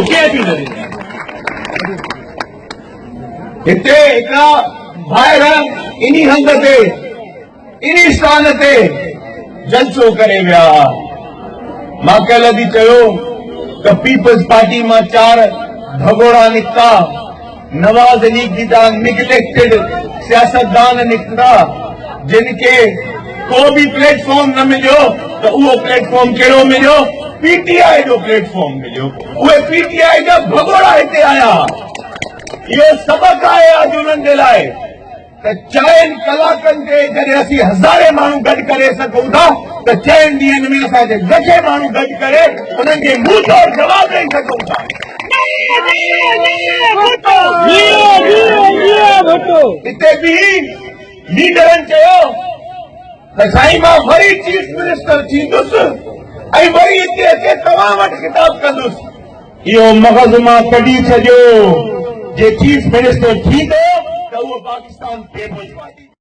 ڪنهن به نه ڏني. هتي هڪڙا ڀائر انهي هنڌ تي انهي اسٿان تي جلسو ڪري ويا. مان ڪلهه به چيو ته پيپلز پارٽي مان چار ڀڳوڙا نڪتا، نواز ليگ جا نگليڪٽيڊ سياستدان نڪتا، جن کي ڪو به پليٽ فارم نه مليو ته اهو پليٽ فارم ڪهڙو مليو؟ پي ٽي آء جو پليٽ فارم مليو. اهي پي ٽي آء جا ڀڳوڙا هتي آيا. اهو سبق آهي اڄ انهن جي لاء ته چئن ڪلاڪن تي جڏهن اسين هزارين ماڻهو گڏ ڪري سگهون ٿا ته چئن ڏينهن ۾ اسان جي لکين ماڻهو گڏ ڪري انهن کي منهن ٽوڙ جواب ڏئي سگهون ٿا. هتي بيهي ليڊرن چيو ته سائين مان وري چيف منسٽر ٿيندس ۽ وري هتي اچي توهان وٽ خطاب ڪندس. اهو مغز مان ڪڍي ڇڏيو، جي چيف منسٽر ٿيندو ته اهو پاڪستان پيپلز پارٽي.